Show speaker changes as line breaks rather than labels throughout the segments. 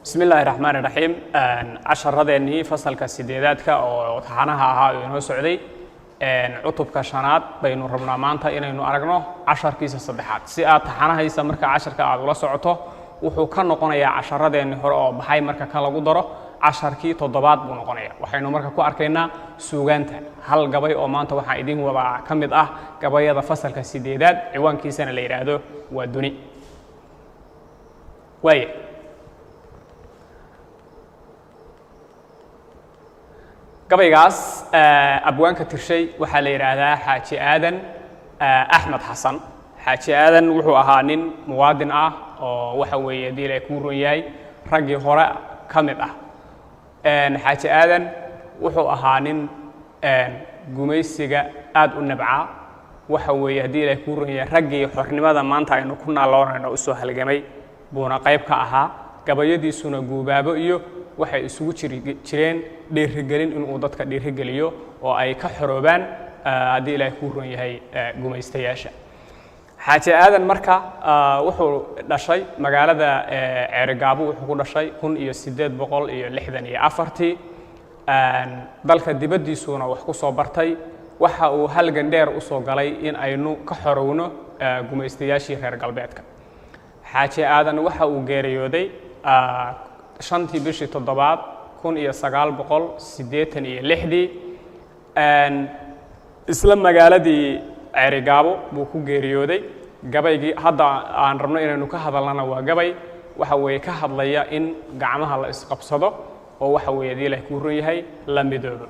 Bismi illaahi raxmaani raxiim. Casharadeenii fasalka sideedaadka oo taxanaha ahaa oo inoo socday, cutubka shanaad baynu rabnaa maanta inaynu aragno casharkiisa saddexaad. Si aad taxanahaysa marka casharka aad ula socoto, wuxuu ka noqonayaa casharadeenii hore oo baxay marka kan lagu daro casharkii toddobaad buu noqonaya. Waxaynu marka ku arkaynaa suugaanta hal gabay oo maanta waxaan idiin wadaa ka mid ah gabayada fasalka sideedaad, ciwaankiisana la yidhaahdo "Waa Duni". Waaya, gabaygaas abwaanka tirshay waxaa la yidhaahdaa Xaaji Aadan Axmed Xasan. Xaaji Aadan wuxuu ahaa nin muwaadin ah oo waxa weeye haddii Ilahay kuu ron yahay raggii hore ka mid ah. Xaaji Aadan wuxuu ahaa nin gumaysiga aad u nabcaa, waxa weeye haddii Ilahay kuu ron yahay raggii xornimada maanta aynu ku naaloonayno usoo halgamay buuna qayb ka ahaa. Gabayadiisuna guubaabo iyo waxay isugu jireen dhiirigelin, inuu dadka dhiirigeliyo oo ay ka xoroobaan haddii Ilaahay kuu ron yahay gumaystayaasha. Xaaji Aadan marka wuxuu dhashay magaalada Ceerigaabo, wuxuu ku dhashay 1864-tii. Dalka dibaddiisuuna wax ku soo bartay. Waxa uu halgan dheer u soo galay in aynu ka xorowno gumaystayaashii reer galbeedka. Xaaji Aadan waxa uu geeriyooday 5-tii bishii toddobaad 1986-dii, isla magaaladii Ceerigaabo buu ku geeriyooday. Gabaygii hadda aan rabno inaynu ka hadalnana waa gabay waxa weeye ka hadlaya in gacmaha la isqabsado oo waxa weeye hadii Ilaah kuu ron yahay la midoobo.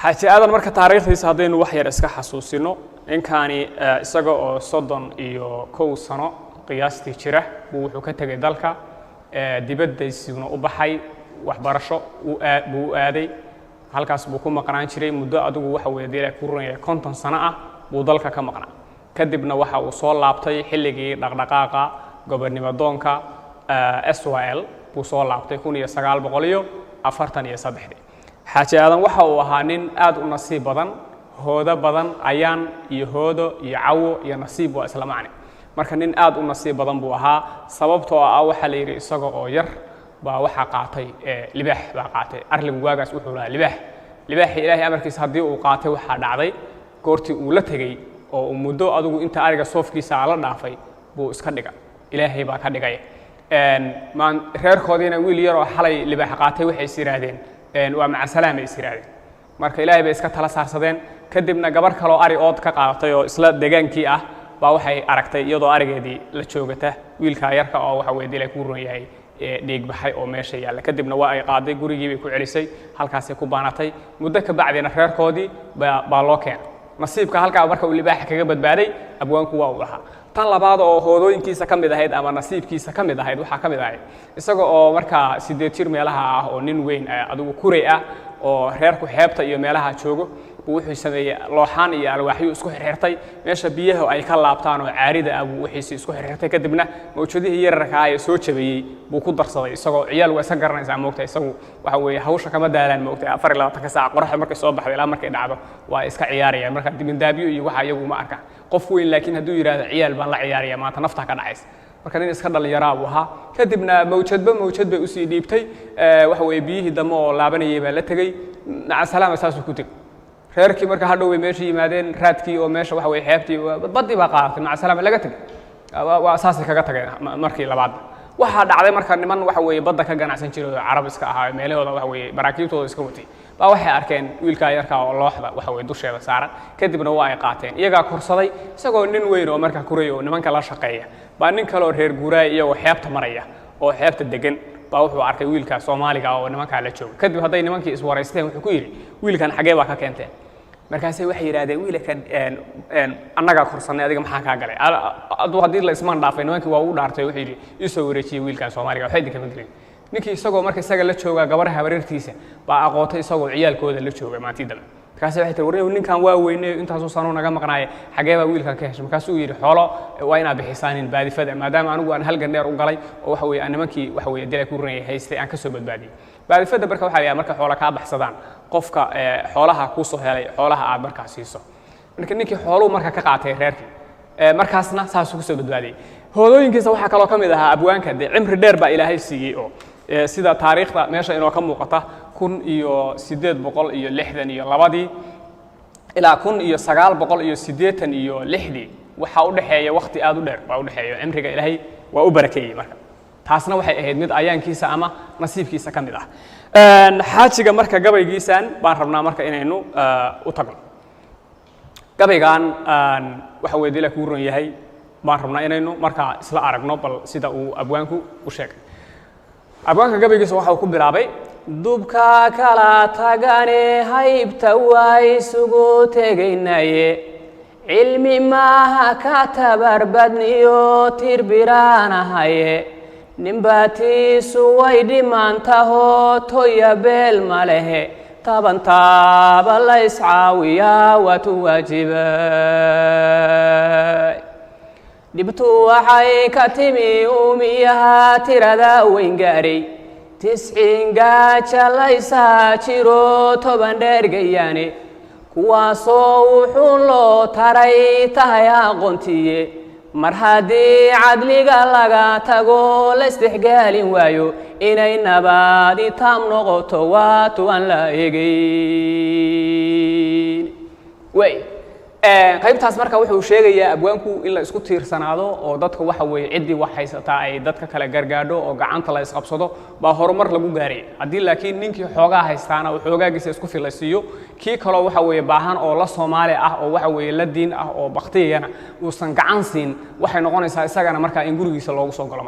Xaaji Aadan marka taariikhdiisa haddaynu wax yar iska xasuusino, ninkaani isaga oo 31 sano qiyaastii jira buu wuxuu ka tegey dalka dibaddiisuna u baxay, waxbarasho buu u aaday. Halkaas buu ku maqnaan jiray muddo adigu waxa weye hadii Ilaah kuu ron yahay 50 sano ah buu dalka ka maqnaa. Kadibna waxa uu soo laabtay xilligii dhaqdhaqaaqa gobonnimo doonka SYL buu soo laabtay 1943-dii. Xaaji Aadan waxa uu ahaa nin aad u nasiib badan, hoodo badan. Ayaan iyo hoodo iyo cawo iyo nasiib waa isla macne. Marka nin aad u nasiib badan buu ahaa, sababtoo ah waxaa la yidhi isaga oo yar baa waxaa qaatay libaax baa qaatay. Arligu waagaas wuxuu lahaa libaax. Libaaxii Ilaahay amarkiisa haddii uu qaatay, waxaa dhacday goortii uu la tegey oo uu muddo adigu inta ariga soofkiisa la dhaafay buu iska dhiga. Ilaahay baa ka dhigaya. Reerkoodiina wiil yar oo xalay libaax qaatay waxay is yidhaahdeen waa macasalaamay is yidhaahdeen. Marka Ilaahay bay iska tala saarsadeen. Kadibna gabar kaloo ari ood ka qaadatay oo isla degaankii ah baa waxay aragtay iyadoo arigeedii la joogata wiilkaa yarka oo waxa weye dilay kuu ron yahay dhiig baxay oo meesha yaalla. Kadibna waa ay qaaday, gurigii bay ku celisay, halkaasay ku baanatay. Muddo ka bacdina reerkoodii baa loo keenay. Nasiibka halkaa marka uu libaaxa kaga badbaaday abwaanku waa uu lahaa. Tan labaad oo hoodooyinkiisa ka mid ahayd ama nasiibkiisa ka mid ahayd waxaa ka mid ahayd isaga oo markaa 8 jir meelaha ah oo nin weyn adigu kuray ah oo reerku xeebta iyo meelaha joogo buu wuxuu sameeyey looxaan iyo alwaaxyo isku xirxirtay. Meesha biyaha ay ka laabtaan oo caarida ah buu wixiisi isku xirxirtay. Kadibna mawjadihii yararka ah ee soo jabeeyey buu ku darsaday. Isagoo ciyaal waa iska garanaysaa, moogta, isagu waxa weeye hawsha kama daalaan, moogta, 24-ka saac qoraxda markay soo baxdo ilaa markay dhacdo waa iska ciyaarayaan. Marka dibindaabyo iyo waxa iyagu ma arkaan. Qof weyn laakiin hadduu yidhaahdo ciyaal baan la ciyaaraya maanta, naftaa ka dhacaysa. Marka nin iska dhallinyaraa buu ahaa. Kadibna mawjadba mawjad bay usii dhiibtay, waxa weeye biyihii dambe oo laabanayay baa la tegey. Macasalaama, saasuu ku tegey reerkii. Marka hadhow bay meesha yimaadeen, raadkii oo meesha waxa weye xeebtii baddii baa qaadatay. Macasalaama, laga tegey. Waa saasay kaga tageen. Markii labaadna waxaa dhacday marka niman waxa weeye badda ka ganacsan jiray oo carab iska ahaa, meelahooda waxa weeye maraakiibtooda iska watay baa waxay arkeen wiilkaa yarka oo looxda waxa weye dusheeda saaran. Kadibna waa ay qaateen, iyagaa korsaday. Isagoo nin weyn oo markaa kuray oo nimanka la shaqeeya baa nin kale oo reer guuraaya iyagoo xeebta maraya oo xeebta degan baa wuxuu arkay wiilkaa Soomaaliga oo nimankaa la jooga. Kadib hadday nimankii iswaraysteen, wuxuu ku yidhi, "Wiilkan xagee baa ka keenteen?" Markaasay waxay yidhahdeen, "Wiilkan annagaa korsannay, adiga maxaa kaa galay?" Aduu haddii la ismaan dhaafay nimankii waa ugu dhaartay. Wuxuu yidhi, "Isoo wareejiyey wiilkan Soomaaliga, waxba idinkama gelin." Ninkii isagoo marka isaga la joogaa, gabar habaryartiisa baa aqootay isagoo ciyaalkooda la jooga maantii dambe. Markaase waxay tiri, "Warniyow, ninkan waa weynay, intaasuu sanuu naga maqnaaye, xagee baa wiilkan ka heshay?" Markaasuu yidhi, "Xoolo waa inaad bixisaanin baadifada, maadaama anigu aan halgan dheer u galay oo waxa weeye aan nimankii waxa weeye dilay ku runayay haystay aan ka soo badbaadiyey." Baadifada marka waxaa la yidhaha marka xoola kaa baxsadaan, qofka xoolaha kuu soo helay xoolaha aad markaa siiso. Marka ninkii xooluhu marka ka qaatay reerkii, markaasna saasuu kusoo badbaadiyey. Hoodooyinkiisa waxaa kaloo ka mid ahaa abwaanka dee cimri dheer baa Ilaahay siiyey oo Sida taariikhda meesha inoo ka muuqata, 1862dii ilaa 1986dii waxaa u dhexeeya wakti aad u dheer baa u dhexeeya. Cimriga Ilaahay waa u barakeeyey. Marka taasna waxay ahayd mid ayaankiisa ama nasiibkiisa ka mid ah. Xaajiga marka gabaygiisan baan rabnaa marka inaynu u tagno. Gabaygan waxa weye dila kuu ron yahay baan rabnaa inaynu markaa isla aragno bal sida uu abwaanku u sheegay. Abwaanka gabaygiisa waxa uu ku bilaabay: "Dubka kala tagane haybta waa isugu tegaynaye, cilmi maaha ka tabarbadniyo tirbiraanahaye, ninbaatiisu way dhimaantahoo toya beel ma lehe, tabantaaba la iscaawiyaa waatu waajibay. Dhibtu waxay ka timi uumiyaha tirada weyn gaadhay, 90 gaaja laysaa jiro, 10 dheergayaane, kuwaasoo wuxuu loo taray tahay aqoontiye. Mar haddii cadliga laga tago, la isdhexgaalin waayo, inay nabaadi taam noqoto waatu aan la eegeyn." Way qaybtaas marka wuxuu sheegayaa abwaanku in la isku tiirsanaado oo dadka waxa weeye ciddii wax haysataa ay dadka kale gargaadho oo gacanta la isqabsado baa horumar lagu gaaraya. Haddii laakiin ninkii xoogaa haystaana uu xoogaagiisa isku filaysiiyo, kii kaloo waxa weeye baahan oo la Soomaali ah oo waxa weeye la diin ah oo baktiyayana uusan gacan siin, waxay noqonaysaa isagana markaa in gurigiisa loogu soo galo.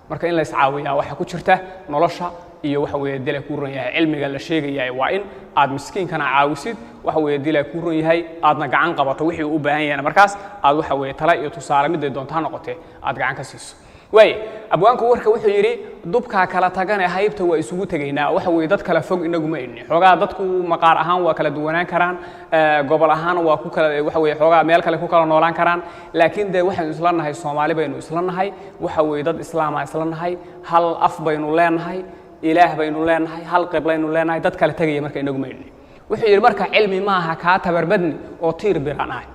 Marka in la iscaawiyaa waxaa ku jirta nolosha iyo waxa weeye dila kuu ron yahay cilmiga la sheegayahay waa in aad miskiinkana caawisid, waxa weeye dila kuu ron yahay aadna gacan qabato wixii uu u baahan yahayna markaas aad waxa weeye tala iyo tusaale miday doonto ha noqotee aad gacan ka siiso. Waay abwaanku warka wuxuu yidhi: "Dubkaa kala tagane haybta waa isugu tegaynaa." Waxa weeye dad kala fog inagu ma idni. Xoogaa dadku maqaar ahaan waa kala duwanaan karaan, gobol ahaan waa ku kala waxa weeye xoogaa meel kale ku kala noolaan karaan, laakiin dee waxaynu isla nahay Soomaali baynu isla nahay, waxa weeye dad Islaama isla nahay, hal af baynu leenahay, Ilaah baynu leenahay, hal qiblaynu leenahay. Dad kala tegaya marka inagu ma idni. Wuxuu yidhi marka: "Cilmi maaha kaa tabarbadni oo tiir biraan ahay."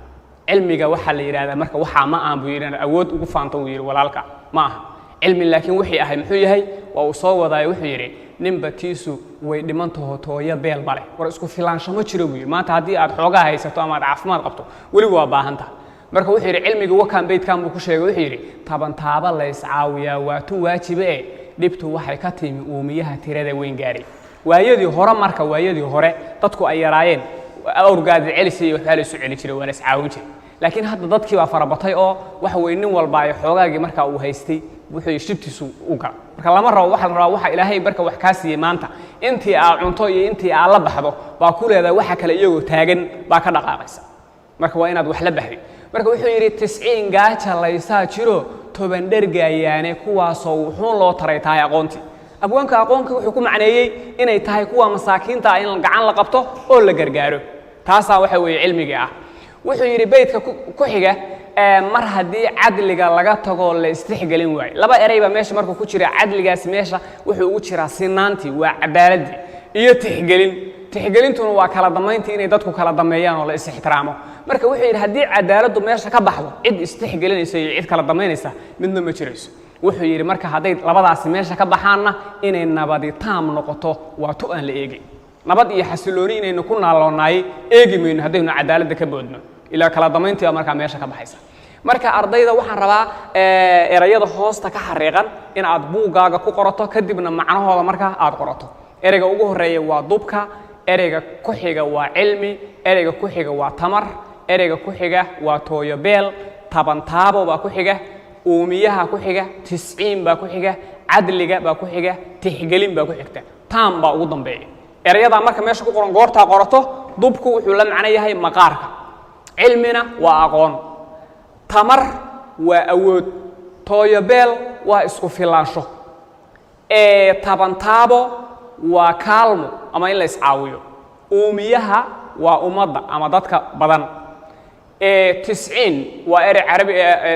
Cilmiga waxaa la yidhahdaa marka waxaa ma aan buu yidhi awood ugu faanto uu yidhi walaalka ma aha cilmi, laakiin wixii ahay muxuu yahay waa uu soo wadaayo. Wuxuu yidhi: "Ninba tiisu way dhiman taho tooyo beel ma leh." War isku filaansho ma jiro buu yidhi. Maanta haddii aad xoogaa haysato ama aad caafimaad qabto, weli waa baahan tahay. Marka wuxuu yidhi cilmiga wakaan beydkan buu ku sheegay. Wuxuu yidhi: "Tabantaaba la iscaawiyaa waa tu waajibe e, dhibtu waxay ka timi uumiyaha tirada weyn gaaray." Waayadii hore, marka waayadii hore dadku ay yaraayeen, awrgaadi celisi iyo waxbaa la isu celi jiray, waa la iscaawin jiray. Laakiin hadda dadkii baa farabatay oo waxa weye nin walba ay xoogaagii markaa uu haystay wuxuu shibtiisu u gala. Marka lama rabo. Waxa la rabaa waxa Ilaahay marka wax kaa siiyey maanta intii aad cunto iyo intii aad la baxdo baa ku leedahay, waxa kale iyagoo taagan baa ka dhaqaaqaysa. Marka waa inaad wax la baxday. Marka wuxuu yidhi: "90 gaaja laysaa jiro, 10 dhergaayaane, kuwaasoo wuxuun loo taray tahay aqoontii." Abwaanka aqoonka wuxuu ku macneeyey inay tahay kuwa masaakiinta ah in gacan la qabto oo la gargaaro. Taasaa waxa weeye cilmigii ah. Wuxuu yidhi beydka ku xiga: "Mar haddii cadliga laga tago, la istixgelin waayo." Laba erey baa meesha markuu ku jira. Cadligaasi meesha wuxuu ugu jiraa sinaantii, waa cadaaladii, iyo tixgelin. Tixgelintuna waa kala damayntii, inay dadku kala dameeyaan oo la is-ixtiraamo. Marka wuxuu yidhi: haddii cadaaladdu meesha ka baxdo, cid istixgelinaysa iyo cid kala damaynaysa midna ma jirayso. Wuxuu yidhi marka hadday labadaasi meesha ka baxaanna, inay nabadi taam noqoto waa tu aan la eegin. Nabad iyo xasilooni inaynu ku naaloonaay eegi mayno haddaynu cadaaladda ka boodno, ilaa kala damayntii baa markaa meesha ka baxaysa. Marka ardayda waxaan rabaa erayada hoosta ka xariiqan in aad buuggaaga ku qorato, kadibna macnahooda markaa aad qorato. Ereyga ugu horreeya waa dubka, ereyga ku xiga waa cilmi, ereyga ku xiga waa tamar, ereyga ku xiga waa tooyobeel, tabantaabo baa ku xiga, uumiyaha ku xiga, 90 baa ku xiga, cadliga baa ku xiga, tixgelin baa ku xigta, taam baa ugu dambeeya. Erayadaa marka meesha ku qoran goortaa qorato: dubku wuxuu la macno yahay maqaarka, cilmina waa aqoon, tamar waa awood, tooyobeel waa isku filaansho, ee tabantaabo waa kaalmo ama in la iscaawiyo, uumiyaha waa ummadda ama dadka badan, ee 90 waa erey carabi,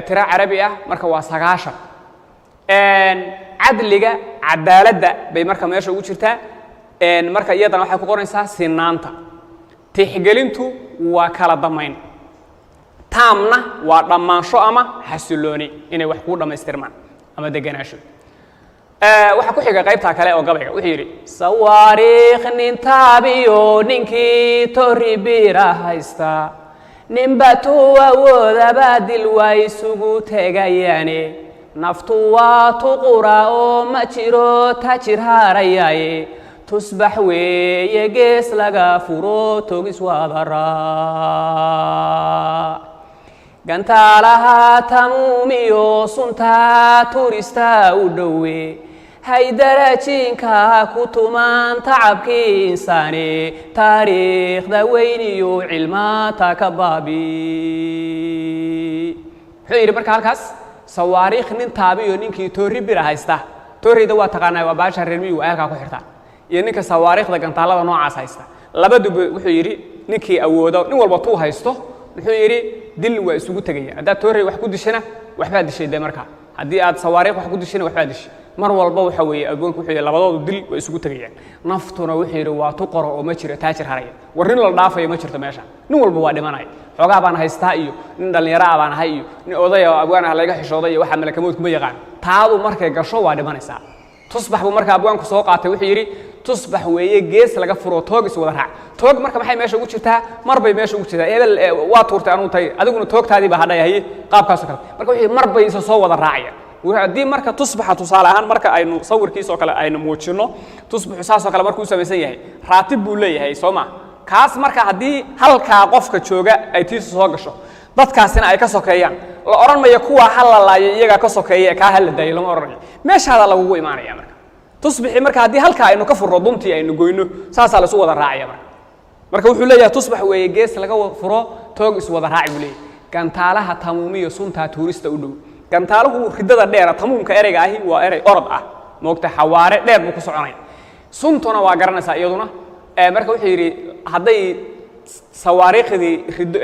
tiro carabi ah, marka waa 90. Cadliga cadaaladda bay marka meesha ugu jirtaa. Marka iyadana waxay ku qoraysaa sinaanta. Tixgelintu waa kala damayn. Taamna waa dhammaansho ama xasilooni, inay wax kuu dhammaystirmaan ama deganaansho. Waxaa ku xiga qaybta kale oo gabayga. Wuxuu yidhi: sawaariikh nin taabiyo, ninkii tori biira haysta, ninba tuu awoodaba dil waa isugu tegayaane. Naftu waa tuqura oo ma jiro tajir haarayaaye. Tusbax weeye gees laga furo, togis waada raac. Gantaalaha tamuumiyo suntaa turista u dhowe, haydarajiinka ku tumaan tacabkii insaane. Taariikhda weyniyo cilmaata ka baabi. Muxuu yidhi marka halkaas? Sawaariikh nin taabiyo, ninkii toori bira haysta. Tooreyda waa taqaanaa, waa baasha reer miyigu ay halkaa ku xirtaan. Iyo ninka sawaariikhda, gantaalada noocaas haysta, labaduba wuxuu yidhi ninkii awoodo, nin walba tuu haysto, muxuu yidhi, dil waa isugu tegaya. Haddaad toorey wax ku dishana, waxbaad dishay dee. Markaa haddii aad sawaariikh wax ku dishana, waxbaad dishay. Mar walba waxa weeye addoonku wuxuu yidhi labadoodu dil waa isugu tegayaan. Naftuna, wuxuu yidhi, waa tu qoro oo ma jiro taajir haraya. War nin la dhaafayo ma jirto meesha, nin walba waa dhimanaya. Xoogaa baan haystaa iyo nin dhallinyaro ah baan ahay iyo nin odaya oo abwaan ah laga xishooday iyo waxaa malakamood kuma yaqaan. Taadu markay gasho waa dhimanaysaa. Tusbax buu marka abwaanku soo qaatay. Wuxuu yidhi: tusbax weeye gees laga furo, toog is wada raac. Toog marka maxay meesha ugu jirtaa? Mar bay meesha ugu jirtaa. Hebel waa tuurtay anuu tay, adiguna toogtaadii baa hadhay. Haye, qaabkaasoo kale. Marka wuxuu yidhi mar bay isa soo wada raacayaan. Haddii marka tusbaxa tusaale ahaan marka aynu sawirkiisoo kale aynu muujinno, tusbaxu saasoo kale markuu u samaysan yahay, raatib buu leeyahay, soo ma? Kaas marka haddii halkaa qofka jooga ay tiisu soo gasho, dadkaasina ay ka sokeeyaan, la odhan mayo kuwaa ha la laayo, iyagaa ka sokeeya ee kaa ha la daayo lama odhanayo. Meeshaada lagugu imaanaya. Marka tusbixii marka haddii halkaa aynu ka furro, duntii aynu goyno, saasaa laisu wada raacaya. Marka wuxuu leeyahay: tusbax weeye gees laga furo, toog is wada raaci buu leeyahay. Gantaalaha tamuumiyo suntaa tuurista u dhow. Gantaaluhu riddada dheera, tamuumka ereyga ahi waa erey orod ah, moogta, xawaare dheer buu ku soconaya. Suntuna waa garanaysaa iyaduna. Marka wuxuu yidhi hadday sawaariikhdii riddo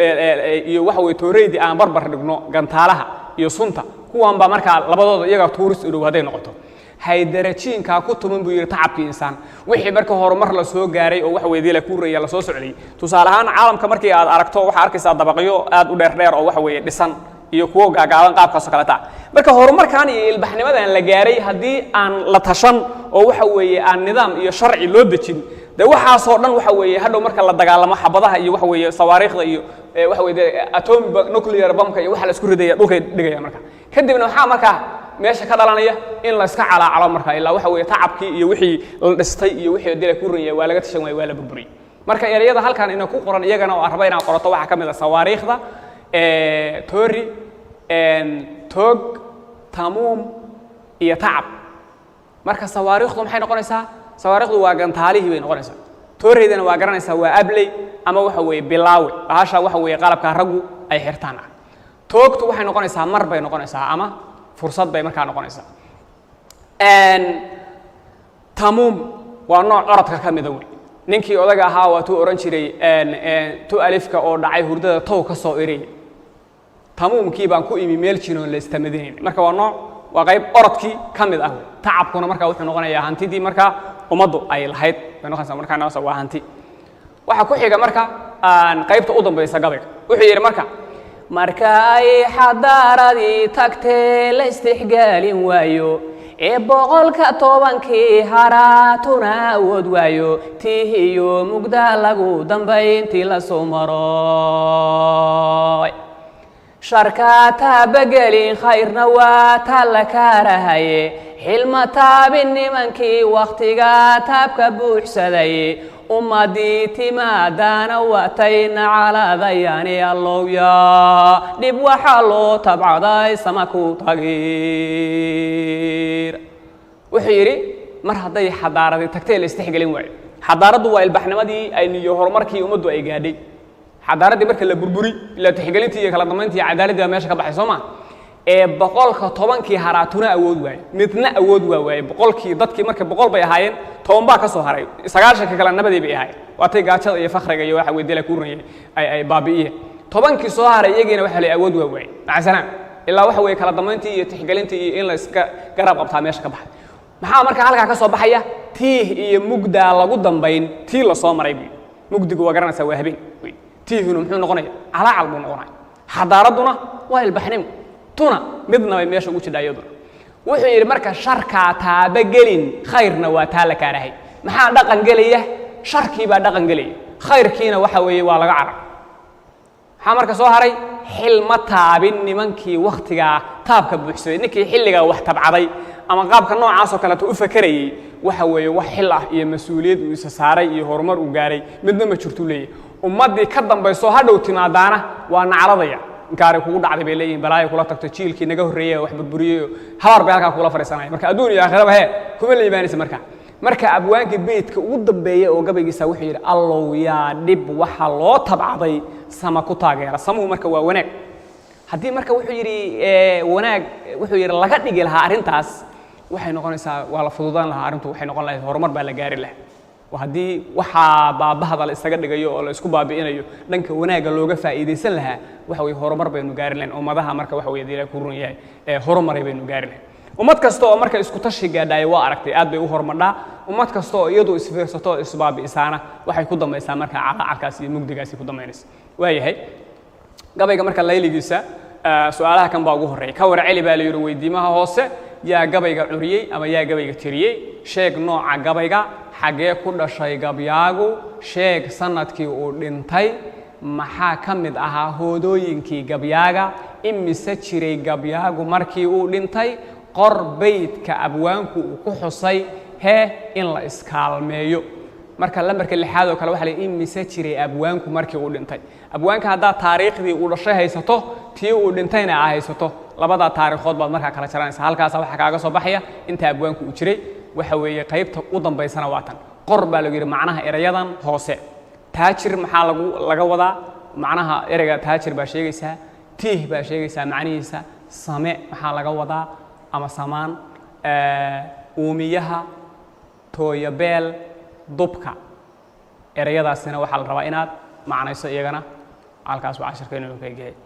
iyo waxa weye tooreydii aan barbar dhigno gantaalaha iyo sunta, kuwan baa markaa labadooda iyagaa tuuris u dhow hadday noqoto. Haydarajiinkaa ku tuman buu yidhi tacabkii insaan. Wixii marka horumar la soo gaaray oo waxa weeye la kuuraya lasoo socday, tusaale ahaan caalamka markii aad aragto, waxaa arkaysaa dabaqyo aad u dheer dheer oo waxa weeye dhisan iyo kuwo gaagaaban, qaabkaasoo kale taa. Marka horumarkan iyo ilbaxnimadan la gaaray, haddii aan la tashan oo waxa weeye aan nidaam iyo sharci loo dejin, dee waxaasoo dhan waxa weeye hadhow marka la dagaalamo, xabadaha iyo waxa weeye sawaariikhda iyo waxa weye dee atomic nuclear bombka iyo waxa la isku ridaya dhulkay dhigaya. Marka kadibna waxaa markaa meesha ka dhalanaya in la iska calaacalo. Marka ilaa waxa weeye tacabkii iyo wixii la dhistay iyo wixii dee la ku ranyay waa laga tashan waayey, waa la burburiyey. Marka ereyada halkan ina ku qoran iyagana oo aan raba inaan qorato waxaa ka mid a sawaariikhda, toori, toog, tamuum iyo tacab. Marka sawaariikhdu maxay noqonaysaa? Sawaariikhdu waa gantaalihii bay noqonaysaa. Tooreydana waa garanaysaa, waa abley ama waxa weeye bilaawe, bahasha waxa weeye qalabka raggu ay xirtaan ah. Toogtu waxay noqonaysaa mar bay noqonaysaa ama fursad bay markaa noqonaysaa. Tamuum waa nooc orodka ka mida wey. Ninkii odaga ahaa waa tuu odhan jiray tu alifka oo dhacay hurdada tow ka soo eraya, tamuumkii baan ku imi meel jinoon la istamadinayn. Marka waa nooc, waa qayb orodkii ka mid ah wey. Tacabkuna marka wuxuu noqonayaa hantidii markaa ummaddu ay lahayd bay noqonaysaa. Markaa noqonaysaa waa hanti. Waxaa ku xiga marka aan qaybta u dambaysa gabayga. Wuxuu yidhi marka:
Marka ay xadaaradii tagtee la istixgaalin waayo, ee 110-kii haraatuna awood waayo, tiih iyo mugda lagu dambayntii la soo maro, sharkaa taabagelin khayrna waa taa la kaarahaye. Xilma taabin nimankii wakhtiga taabka buuxsaday, ummadii timaadaana watay nacaladayaani. Allowya dhib waxaa loo tabcaday sama ku tagiir.
Wuxuu yidhi mar hadday xadaaradii tagtay la istixgelin waayo. Xadaaraddu waa ilbaxnimadii aynu iyo horumarkii ummaddu ay gaadhay. Xadaaraddii marka la burburi, ilaa tixgelintii iyo kala dambayntii iyo cadaaladdii baa meesha ka baxay, soo ma? Ee 110-kii haraatuna awood waaye, midna awood waa waaye. 100-kii dadkii marka 100 bay ahaayeen, 10 baa ka soo haray, 90-kii kale nabadii bay ahaayeen. Waatay gaajada iyo fakhriga iyo waxa weydila ku runayay ay baabi'iyeen. 10-kii soo haray iyagiina waxa la awood waa waaye, maca salaam. Ilaa waxa weeye kala dambayntii iyo tixgelintii iyo in la iska garab qabtaa meesha ka baxay. Maxaa marka halkaa ka soo baxaya? Tiih iyo mugdaa lagu dambayn tii la soo maray buy. Mugdigu waa garanaysaa, waa habeen wey. Tiihuna muxuu noqonaya? Calaacal buu noqonaya. Xadaaradduna waa ilbaxnimo, tuna midna bay meesha ugu jidhaa iyaduna. Wuxuu yidhi marka sharkaa taaba gelin, khayrna waa taa la kaarahay. Maxaa dhaqan gelaya? Sharkii baa dhaqan gelaya, khayrkiina waxa weeye waa laga carar. Maxaa marka soo haray? Xil ma taabin nimankii wakhtigaa taabka buuxsaday. Ninkii xilligaa wax tabcaday ama qaabka noocaasoo kaleeto u fakerayey, waxa weeye wax xil ah iyo mas-uuliyad uu isa saaray iyo horumar uu gaaray midna ma jirtuu leeyahy. Ummaddii ka dambayso hadhow timaadaana waa nacladaya. Inkaaray kugu dhacday bay leeyihin, balaayo kula tagto, jiilkii naga horreeyey wax burburiyey, habaar bay halkaa kula fadhiisanaya. Marka adduun iyo aakhiraba hee kuma liibaanaysa. Marka abwaankii beydka ugu dambeeya oo gabaygiisa wuxuu yidhi: "Allow yaa dhib waxa loo tabcaday sama ku taageera." Samuhu marka waa wanaag. Haddii marka wuxuu yidhi wanaag, wuxuu yidhi laga dhigi lahaa arrintaas, waxay noqonaysaa waa la fududaan lahaa arrintu, waxay noqon lahayd horumar baa la gaari lahaa. Haddii waxaa baabahada la isaga dhigayo oo la isku baabi'inayo dhanka wanaagga looga faa'iidaysan lahaa, waxa weye horumar baynu gaari lahayn. Ummadaha marka waxa weye hadii ku run yahay ee horumaray baynu gaari lahayn. Ummad kasta oo marka isku tashi gaadhaayo waa aragtay aad bay u horumadhaa. Ummad kasta oo iyadu isfiirsato oo isbaabi'isaana waxay ku dambaysaa marka calacalkaas iyo mugdigaasi ku dambaynaysa. Waayahay, gabayga marka layligiisa su-aalaha kan baa ugu horreeya. Ka war celi baa la yidhi weydiimaha hoose. Yaa gabayga curiyey ama yaa gabayga tiriyey? Sheeg nooca gabayga. Xaggee ku dhashay gabyaagu? Sheeg sanadkii uu dhintay. Maxaa ka mid ahaa hoodooyinkii gabyaaga? Imise jiray gabyaagu markii uu dhintay? Qor beydka abwaanku uu ku xusay hee in la iskaalmeeyo. Marka lambarka lixaad oo kale waxa la imise jiray abwaanku markii uu dhintay? Abwaanka haddaad taariikhdii uu dhashay haysato, tii uu dhintayna aa haysato, labadaa taariikhood baad markaa kala jaranaysa. Halkaasa waxaa kaaga soo baxaya inta abwaanku uu jiray. Waxa weeye qaybta u dambaysana waa tan. Qor baa lagu yidhi macnaha erayadan hoose. Taajir maxaa laga wadaa? Macnaha ereyga taajir baa sheegaysaa, tiih baa sheegaysaa macnihiisa. Same maxaa laga wadaa ama samaan? Uumiyaha, tooyabeel, dubka, ereyadaasina waxaa la rabaa inaad macnayso iyagana. Halkaas waa cashirka inuu ka yahay.